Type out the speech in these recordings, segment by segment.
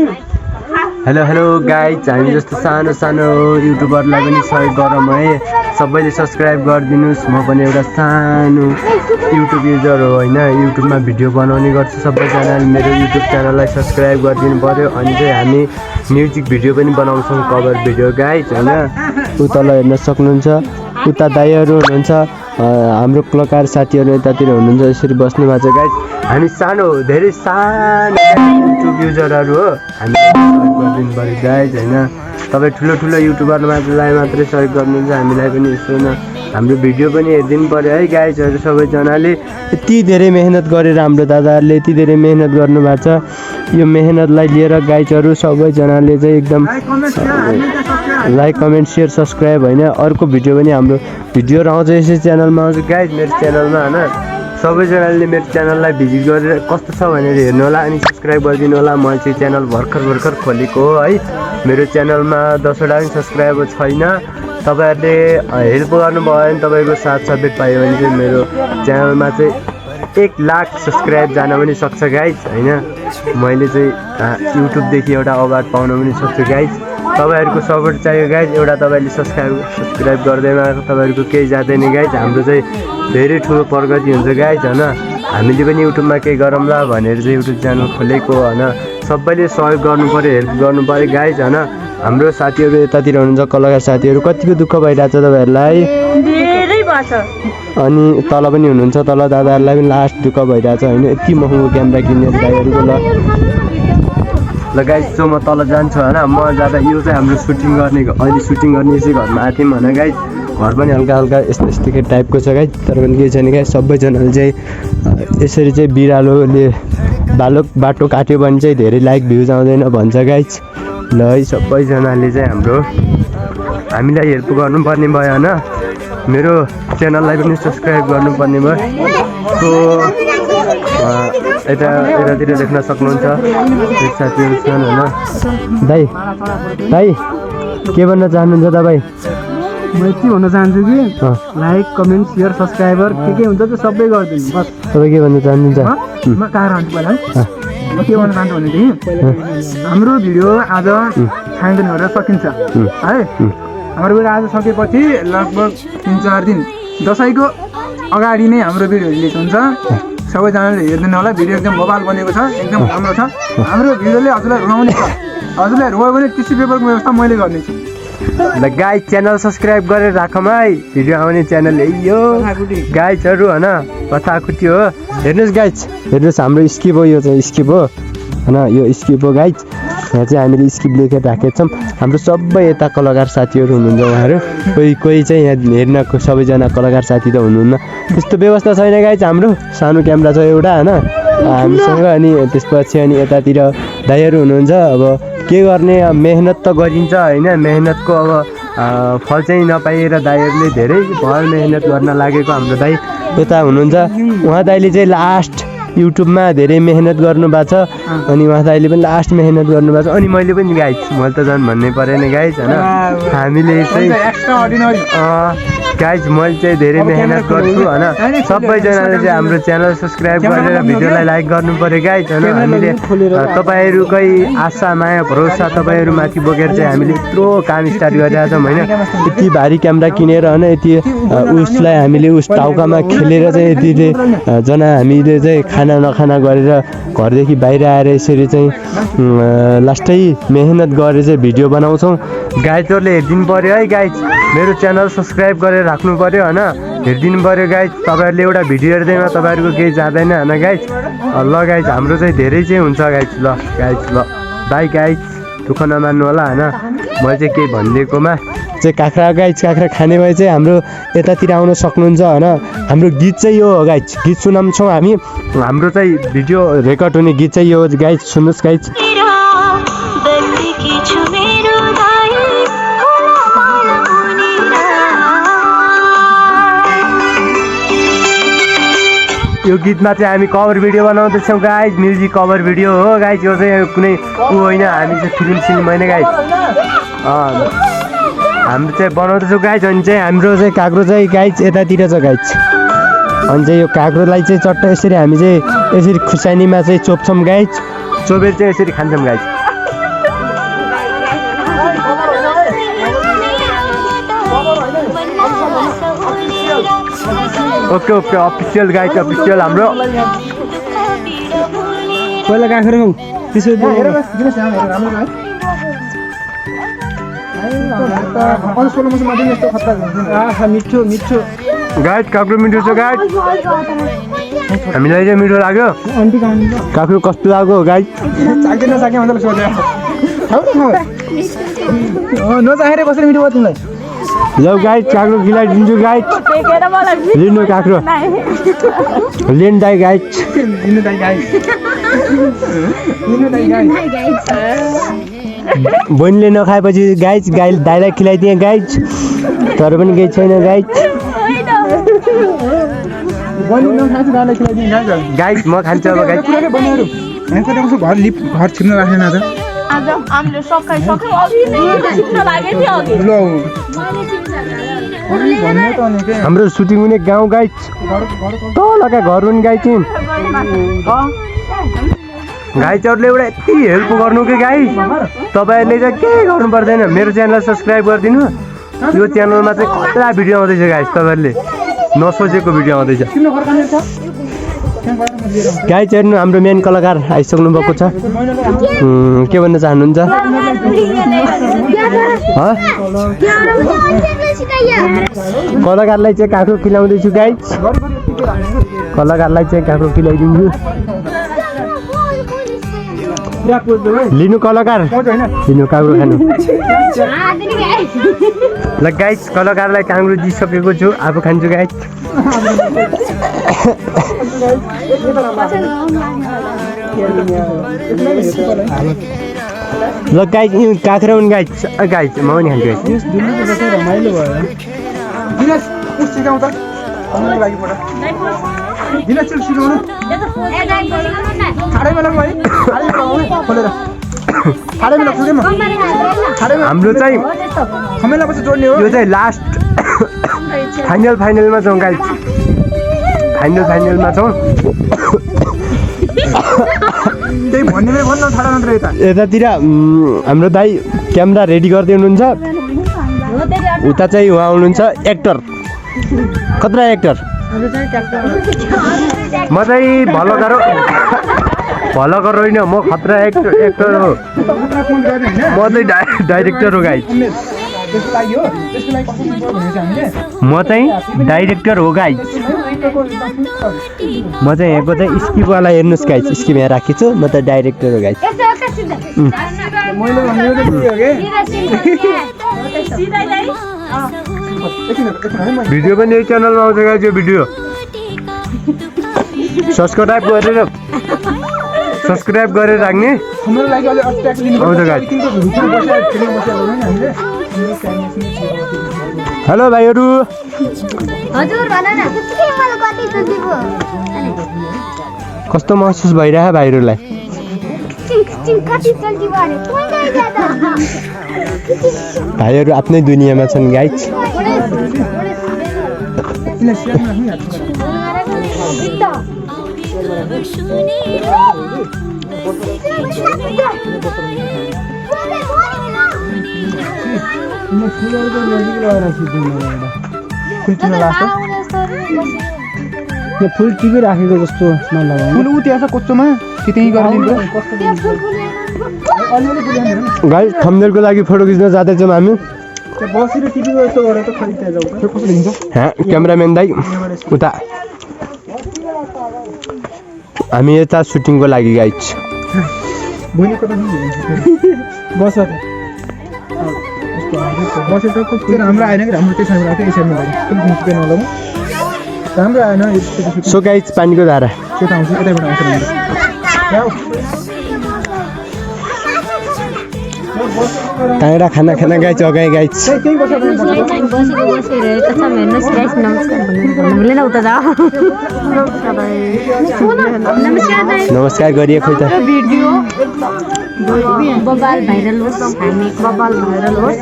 Hello hello guys, हामी जस्तो सानो सानो युट्युबरलाई पनि सहयोग गरौँ है। सबैले सब्सक्राइब गरिदिनुहोस्। म पनि एउटा सानो युट्युब युजर हो होइन, युट्युबमा भिडियो बनाउने गर्छु। सबैजनाले मेरो युट्युब च्यानललाई सब्सक्राइब गरिदिनु पऱ्यो। अनि चाहिँ हामी म्युजिक भिडियो पनि बनाउँछौँ, कभर भिडियो गाइज होइन। उता हेर्न सक्नुहुन्छ, उता दाइहरू हुनुहुन्छ, हाम्रो कलाकार साथीहरू यतातिर हुनुहुन्छ, यसरी बस्नु भएको छ गाइज। हामी सानो, धेरै सानो युट्युब युजरहरू हो, हामी सहयोग गरिदिनु पऱ्यो गाइज होइन। तपाईँ ठुलो ठुलो युट्युबरलाई मात्रै सहयोग गर्नुहुन्छ, हामीलाई पनि यसो न हाम्रो भिडियो पनि हेरिदिनु पऱ्यो है गाइजहरू। सबैजनाले यति धेरै मेहनत गरेर हाम्रो दादाहरूले यति धेरै मेहनत गर्नुभएको छ। यो मेहनतलाई लिएर गाइजहरू सबैजनाले चाहिँ एकदम लाइक कमेन्ट सेयर सब्सक्राइब होइन। अर्को भिडियो पनि हाम्रो भिडियोहरू आउँछ यसै च्यानलमा आउँछ गाइज, मेरो च्यानलमा होइन। सबैजनाले मेरो च्यानललाई भिजिट गरेर कस्तो छ भनेर हेर्नु होला अनि सब्सक्राइब गरिदिनु होला। मैले चाहिँ च्यानल भर्खर खोलेको हो है। मेरो च्यानलमा 10वटा पनि सब्सक्राइबर छैन। तपाईँहरूले हेल्प गर्नुभयो भने, तपाईँको साथ सपोर्ट पायो भने चाहिँ मेरो च्यानलमा चाहिँ 1 लाख सब्सक्राइब जान पनि सक्छ गाइज होइन। मैले चाहिँ युट्युबदेखि एउटा अवार्ड पाउन पनि सक्छु गाइज। तपाईँहरूको सपोर्ट चाहियो गाइज। एउटा तपाईँले सब्सक्राइब गर्दैमा तपाईँहरूको केही जाँदैन गाइज। हाम्रो चाहिँ धेरै ठुलो प्रगति हुन्छ गाइज होइन। हामीले पनि युट्युबमा केही गरौँला भनेर चाहिँ युट्युब च्यानल खोलेको होइन। सबैले सहयोग गर्नु पऱ्यो, हेल्प गर्नु पऱ्यो गाइज होइन। हाम्रो साथीहरू यतातिर हुनुहुन्छ, कलाकार साथीहरू, कतिको दुःख भइरहेछ तपाईँहरूलाई? धेरै भएको छ। अनि तल पनि हुनुहुन्छ, तल दादाहरूलाई पनि लास्ट दुःख भइरहेछ होइन। यति महँगो क्यामेरा किनेर दाइहरूको ल गाइज। सो म तल जान्छु होइन। म जाँदा यो चाहिँ हाम्रो सुटिङ गर्ने, अहिले सुटिङ गर्ने यसै घरमा आएको थियौँ होइन गाइज। घर पनि हल्का हल्का यस्तै टाइपको छ गाइज, तर पनि केही छैन गाइज। सबैजनाले चाहिँ यसरी चाहिँ बिरालोले बाटो काट्यो भने चाहिँ धेरै लाइक भ्युज आउँदैन भन्छ गाइज। ल है, सबैजनाले चाहिँ हामीलाई हेल्प गर्नुपर्ने भयो होइन। मेरो च्यानललाई पनि सब्सक्राइब गर्नुपर्ने भयो। सो यतातिर देख्न सक्नुहुन्छ साथीहरू छन् होइन। दाइ के भन्न चाहनुहुन्छ तपाईँ? म यति भन्न चाहन्छु कि लाइक कमेन्ट सेयर सब्सक्राइबर के हुन्छ त्यो सबै गरिदिनु बस। तपाईँ के भन्न चाहनुहुन्छ? म कहाँ रहन्छु पहिला म के भन्न चाहन्छु भनेदेखि हाम्रो भिडियो आज छानबिन गरेर सकिन्छ है। हाम्रो भिडियो आज सकेपछि लगभग 3-4 दिन दसैँको अगाडि नै हाम्रो भिडियो रिलिज हुन्छ। सबैजनाले हेरिदिनु होला। भिडियो एकदम बवाल बनेको छ, एकदम राम्रो छ। हाम्रो भिडियोले हजुरलाई रुवाउने छ। हजुरलाई रुवायो भने टिस्यु पेपरको व्यवस्था मैले गर्नेछु। ल गाइज, च्यानल सब्सक्राइब गरेर राखौँ है। भिडियो आउने च्यानल यो गाइजहरू होइन, कथाकुटी हो। हेर्नुहोस् गाइज, हेर्नुहोस् हाम्रो स्किप हो, यो चाहिँ स्किप हो होइन। यो स्किप हो गाइज। यहाँ चाहिँ हामीले स्किप लेखेर राखेका छौँ। हाम्रो सबै यता कलाकार साथीहरू हुनुहुन्छ, उहाँहरू कोही चाहिँ यहाँ हेर्नको सबैजना कलाकार साथी त हुनुहुन्न। त्यस्तो व्यवस्था छैन गाइज। हाम्रो सानो क्यामेरा छ एउटा होइन हामीसँग। अनि त्यसपछि अनि यतातिर दाइहरू हुनुहुन्छ। अब के गर्ने, मेहनत त गरिन्छ होइन। मेहनतको अब फल चाहिँ नपाएर दाइहरूले धेरै भर मेहनत गर्न लागेको हाम्रो दाइ यता हुनुहुन्छ। उहाँ दाइले चाहिँ लास्ट युट्युबमा धेरै मेहनत गर्नुभएको छ। अनि उहाँ दाइले पनि लास्ट मेहनत गर्नुभएको छ। अनि मैले पनि गाइज, मैले त झन् भन्नै परेन गाइज होइन। हामीले चाहिँ गाइज मैले चाहिँ धेरै मेहनत गर्छु होइन। सबैजनाले चाहिँ हाम्रो च्यानल सब्सक्राइब गरेर भिडियोलाई लाइक गर्नु पऱ्यो गाइज होइन। हामीले तपाईँहरूकै आशा माया भरोसा तपाईँहरूमाथि बोकेर चाहिँ हामीले यत्रो काम स्टार्ट गरिरहेको छौँ होइन। यति भारी क्यामेरा किनेर होइन, यति उसलाई हामीले उस टाउकामा खेलेर चाहिँ यति जना हामीले चाहिँ खाना नखाना गरेर घरदेखि बाहिर आएर यसरी चाहिँ लास्टै मेहनत गरेर चाहिँ भिडियो बनाउँछौँ। गाइजहरूले हेरिदिनु पऱ्यो है गाइज। मेरो च्यानल सब्सक्राइब गरेर राख्नु पऱ्यो होइन, हेरिदिनु पऱ्यो गाइज। तपाईँहरूले एउटा भिडियो हेर्दैमा तपाईँहरूको केही जाँदैन होइन गाइज। ल गाइज, हाम्रो चाहिँ धेरै चाहिँ हुन्छ गाइज। ल गाइज, ल बाई गाइज, दुःख नमान्नु होला होइन। मैले चाहिँ केही भनिदिएकोमा चाहिँ काँक्रा गाइज, काँक्रा खाने भए चाहिँ हाम्रो यतातिर आउन सक्नुहुन्छ होइन। हाम्रो गीत चाहिँ यो हो गाइज, गीत सुनाउँछौँ हामी। हाम्रो चाहिँ भिडियो रेकर्ड हुने गीत चाहिँ यो हो गाइज, सुन्नुहोस् गाइज। यो गीतमा चाहिँ हामी कभर भिडियो बनाउँदैछौँ गाइज, म्युजिक कभर भिडियो हो गाइज। यो चाहिँ कुनै ऊ होइन, हामी चाहिँ फिल्म सिल्म होइन गाइज। हाम्रो चाहिँ बनाउँदैछौँ गाइज। अनि चाहिँ हाम्रो चाहिँ काँक्रो चाहिँ गाइज यतातिर छ गाइज। अनि चाहिँ यो काँक्रोलाई चाहिँ चट्ट यसरी हामी चाहिँ यसरी खुर्सानीमा चाहिँ चोप्छौँ गाइज। चोपेर चाहिँ यसरी खान्छौँ guys. Okay okay official guide official हाम्रो पहिला काखेर हौ त्यसो हेर बस दिनुहोस् न राम्रो है अन सोलमस माथि यस्तो खतरा हुन्छ आहा मिठो मिठो गाइड काक्रो मिठो छ गाइड हामीलाई चाहिँ मिठो लाग्यो आन्टी गाउनु काक्रो कस्तो लाग्यो गाइड चाके नचाके मतलब सोधे खाऊ नचाहेर कसरी मिठो भयो तिमीलाई ल गाइड काक्रो खिलाइदिन्छु गाइड लिनु काक्रो लिन दाइ गाइड लिनु दाइ गाइस लिनु दाइ गाइस बहिनीले नखाएपछि गाइड दाइलाई खिलाइदिएँ गाइड तर पनि केही छैन गाइड बनि नखान्छ दाइलाई खिलाइदिनु गाइस गाइड म खान्छु अब गाइड कुरा के बनिहरु यहाँ कता कसो घर घर छिर्न राखेन आज आज हामीले सक्यौँ अघि नै छिप्न लाग्यो थियो अघि ल भन्नु त अनि के हाम्रो सुटिङ हुने गाउँ गाइड तलका घर हुन् गाइड चाहिँ गाइडहरूले एउटा यति हेल्प गर्नु कि गाइड तपाईँहरूले चाहिँ केही गर्नु पर्दैन मेरो च्यानललाई सब्सक्राइब गरिदिनु यो च्यानलमा चाहिँ खतरा भिडियो आउँदैछ गाइड तपाईँहरूले नसोचेको भिडियो आउँदैछ तिम्रो घर कहाँ छ गाइड हेर्नु हाम्रो मेन कलाकार आइसक्नु भएको छ के भन्न चाहनुहुन्छ कलाकारलाई चाहिँ काँक्रो खिलाउँदैछु गाइड कलाकारलाई चाहिँ काँक्रो खिलाइदिन्छु लिनु कलाकार लिनु काँक्रो खानु ल गाइड कलाकारलाई काँक्रो दिइसकेको छु आफू खान्छु गाइड ल गाइड काँक्रो हुन् गाइड गाइड म पनि खान्छु गाइड रमाइलो भयो दिनेश कुछ सिकाउँ त हाम्रो लागि पढ दिनेश चल सिकाउनु खाडै बेला है खोलेर खाडै बेला सुके म हाम्रो चाहिँ खमेला पछि जोड्ने हो यो चाहिँ लास्ट फाइनलमा छौँ गाइड फाइनलमा छौँ त्यही भन्नेमै भन्न छाडा मात्र यता यतातिर हाम्रो दाइ क्यामेरा रेडी गर्दै हुनुहुन्छ उता चाहिँ उहाँ हुनुहुन्छ एक्टर खतरा एक्टर म चाहिँ भलगर होइन म खतरा एक्टर हो म चाहिँ डाइरेक्टर हो गाइड त्यसको लागि हो त्यसको लागि कसरी जोड भनेछ हामीले म चाहिँ डाइरेक्टर हो गाइड म चाहिँ यहाँको चाहिँ स्किपवाला हेर्नुहोस् गाइड स्किप यहाँ राखेको छु म त डाइरेक्टर हो गाइड मैले भनेको त के हो के भिडियो पनि यही च्यानलमा आउँछ गाइड यो भिडियो सब्सक्राइब गरेर राख्ने हाम्रो लागि अलि अट्याक लिनु आउँछ गाइड तिम्रो भित्र बसेर खेल्न बसेर हामीले हेलो भाइहरू हजुर भन न के मलाई कति जति भयो कस्तो महसुस भइरहेको भाइहरूलाई कति जल्दी भयो भाइहरू आफ्नै दुनियाँमा छन् गाइड तिमीलाई स्याहार्नु राख्नु याद फुल टिभी राखेको जस्तो स्मेल लाग्यो फुल उ त्यहाँ छ कोच्चोमा त्यही गरिदिनु गाइड थम्बनेलको लागि फोटो खिच्न जाँदैछौँ हामी बसेर टिभीको यस्तो गरेर त खै त्यहाँ जाउँ त कसरी हिँड्छ क्यामेराम्यान दाइ उता हामी यता सुटिङको लागि गाइड भोलि कता बस बसेर त राम्रो आएन कि हाम्रो त्यसमा राख्यो यसरी राख्यो होला राम्रो आएन सो गाइड पानीको धारा त्यता आउँछ यतैबाट आउँछ टाढा खाना खाना गाइड अगाइ गाइड त्यही बसेर बसिरहेको छ हेर्नुहोस् गाइस नमस्कार भन्नु न उता जा नमस्कार गरिए खोइ त भिडियो बबाल भाइरल होस् हामी बबाल भाइरल होस्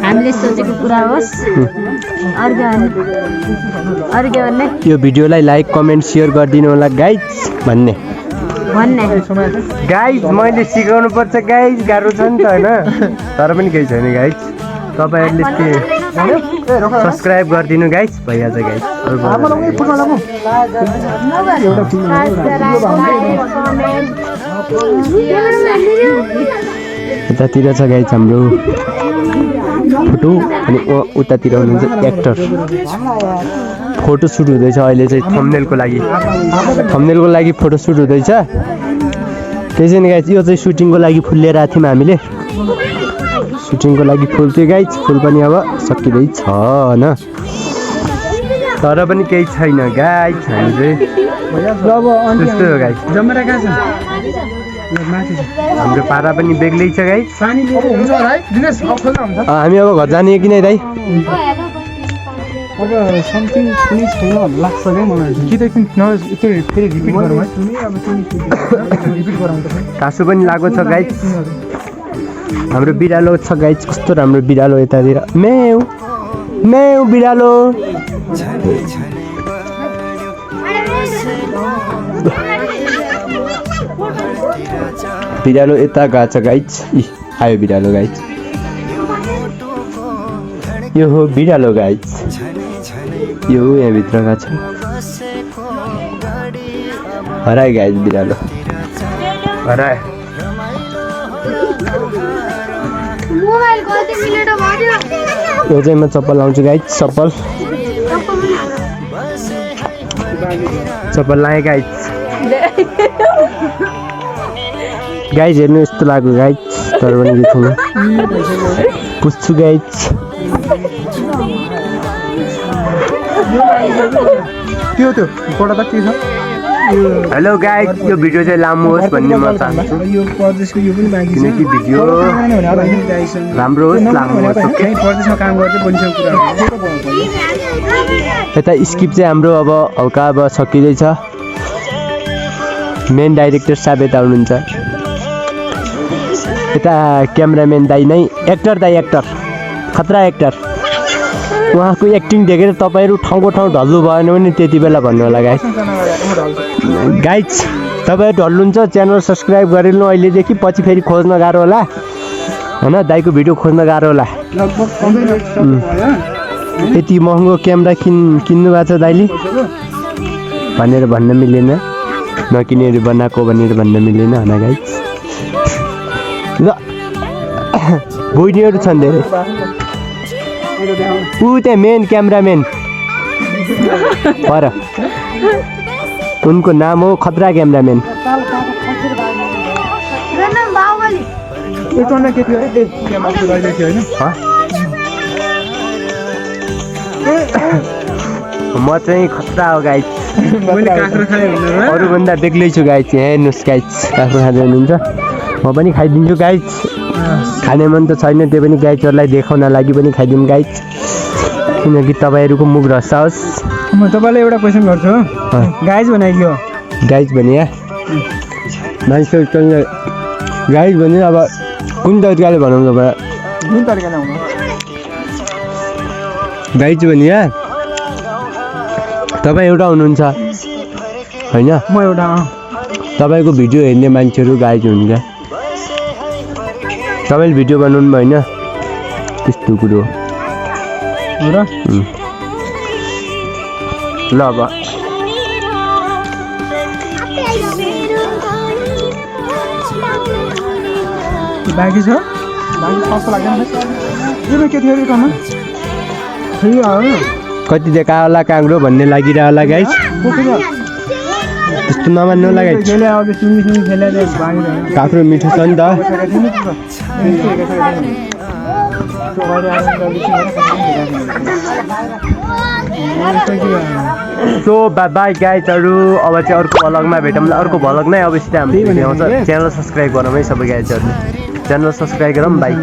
हामीले सोचेको कुरा होस् अर्को भन्ने यो भिडियोलाई लाइक कमेन्ट सेयर गरिदिनु होला गाइड भन्ने गाइड मैले सिकाउनु पर्छ गाइड गाह्रो छ नि त होइन तर पनि केही छैन गाइड तपाईँहरूले सब्सक्राइब गरिदिनु गाइस भइहाल्छ गाइस यतातिर छ गाइस हाम्रो फोटो अनि उतातिर हुनुहुन्छ एक्टर फोटो सुट हुँदैछ अहिले चाहिँ थम्बनेलको लागि फोटो सुट हुँदैछ त्यही चाहिँ गाइस यो चाहिँ सुटिङको लागि फुल लिएर आएको थियौँ हामीले सुटिङको लागि फुल थियो गाइस फुल पनि अब सकिँदैछ होइन तर पनि केही छैन गाइस हामी चाहिँ त्यस्तै हो गाइस जमरा कहाँ छ हाम्रो पारा पनि बेग्लै छ गाइस पानी लिएर हुन्छ है दिनेश अब खोल्दा हुन्छ हामी अब घर जाने कि नै दाइ अब समथिङ कुनै छैन भन्ने लाग्छ क्या मलाई कि त एकछिन फेरि रिपिट गरौँ है रिपिट गराउँ त कासु पनि लागेको छ गाइस हाम्रो बिरालो छ गाइस कस्तो राम्रो बिरालो यतातिर मेउ मेउ बिरालो बिरालो यता गएको छ गाइस आयो बिरालो गाइस यो हो बिरालो गाइस यो यहाँभित्र गएको छ हरायो गाइस बिरालो हरायो यो चाहिँ म चप्पल लाउँछु गाइस चप्पल लाएँ गाइस हेर्नु यस्तो लाग्यो गाइस तर पनि के छैन पुस्छु गाइस त्यो फोटो त के छ हेलो गाइस यो भिडियो चाहिँ लामो होस् भन्ने म चाहन्छु यो परदेशको यो पनि बाँकी छ किनकि भिडियो राम्रो होस् लामो होस् कहीँ परदेशमा काम गर्दै बोलिसकेको कुरा यता स्क्रिप्ट चाहिँ हाम्रो अब हल्का अब सकिँदैछ मेन डाइरेक्टर साहब यता हुनुहुन्छ यता क्यामेराम्यान दाइ नै एक्टर खतरा एक्टर उहाँको एक्टिङ देखेर तपाईँहरू ठाउँको ठाउँ ढल्नु भएन भने त्यति बेला भन्नु होला गाइस तपाईँहरू ढल्नुहुन्छ च्यानल सब्सक्राइब गरिल्नु अहिलेदेखि पछि फेरि खोज्न गाह्रो होला होइन दाइको भिडियो खोज्न गाह्रो होला यति महँगो क्यामेरा किन्नु भएको छ दाइले भनेर भन्न मिलेन नकिनेर बनाएको भनेर भन्न मिलेन होइन गाइस ल बहिनीहरू छन् धेरै ऊ त्यहाँ मेन क्यामेराम्यान पर उनको नाम हो खतरा क्यामेराम्यान म चाहिँ खतरा हो गाइस अरूभन्दा बेग्लै छु गाइस हेर्नुहोस् गाइस काँक्रो खाँदै हुनुहुन्छ म पनि खाइदिन्छु गाइस खाने मन त छैन त्यो पनि गाइजहरूलाई देखाउन लागि पनि खाइदिउँ गाइस किनकि तपाईँहरूको मुख रसाओस् म तपाईँलाई एउटा क्वेसन गर्छु गाइज बनाइयो गाइज भने मान्छे गाइज भने अब कुन तरिकाले भनौँ तपाईँ कुन तरिकाले आउनु गाइज भने तपाईँ एउटा हुनुहुन्छ होइन म एउटा तपाईँको भिडियो हेर्ने मान्छेहरू गाइज हुन्छ तपाईँले भिडियो बनाउनु भयो होइन त्यस्तो कुरो हो र ल अब बाँकी छ कस्तो लाग्दैन यो के थियो कमा कति देखा होला काङ्ग्रो भन्ने लागिरह होला गाइस त्यस्तो नमान्नु होला गाइस काँक्रो मिठो छ नि त सो बाई गाइजहरू अब चाहिँ अर्को भ्लगमा भेटौँ अर्को भ्लग नै अब सिधै हाम्रो भिडियो आउँछ च्यानल सब्सक्राइब गरौँ है सबै गाइजहरूले च्यानल सब्सक्राइब गरौँ बाई